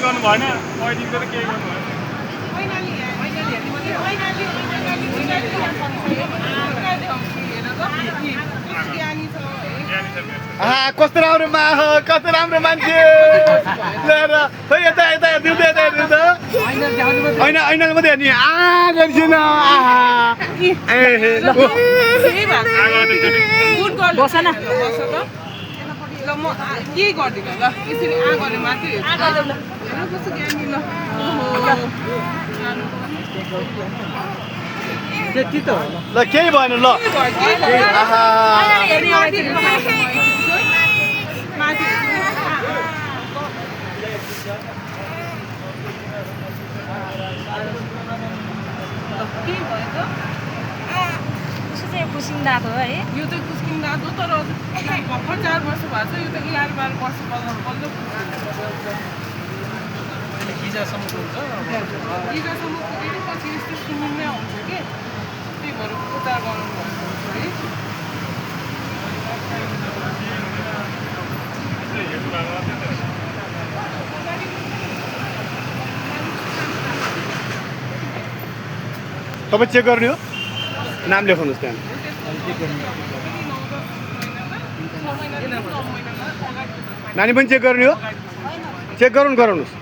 गर्नु भएन पहिलेको त केही गर्नु भएन कस्तो राम्रो कस्तो राम्रो मान्छे लिएर यता यता दिउँदै यता दिउँदा होइन ऐनाले मात्रै हेर्ने गर्छिन बस न ल म के गर्दिनँ ल यसरी गरे मात्रै कस्तो ज्ञानी ल त्यति त हो ल केही भएन ल कुसिङ दाँत हो है यो त कुस्किङ दाँत हो तर भर्खर 4 वर्ष भएको छ यो त 11-12 वर्ष बल्ल हिजोसम्म हुन्छ हिजोसम्म पुगेर पछि यस्तो स्विमिङ नै आउँछ कि त्यही भएर उपचार गराउनु पर्छ है तपाईँ चेक गर्ने हो नाम लेखाउनुहोस् त्यहाँ नानी पनि चेक गर्ने हो चेक गराउनुहोस्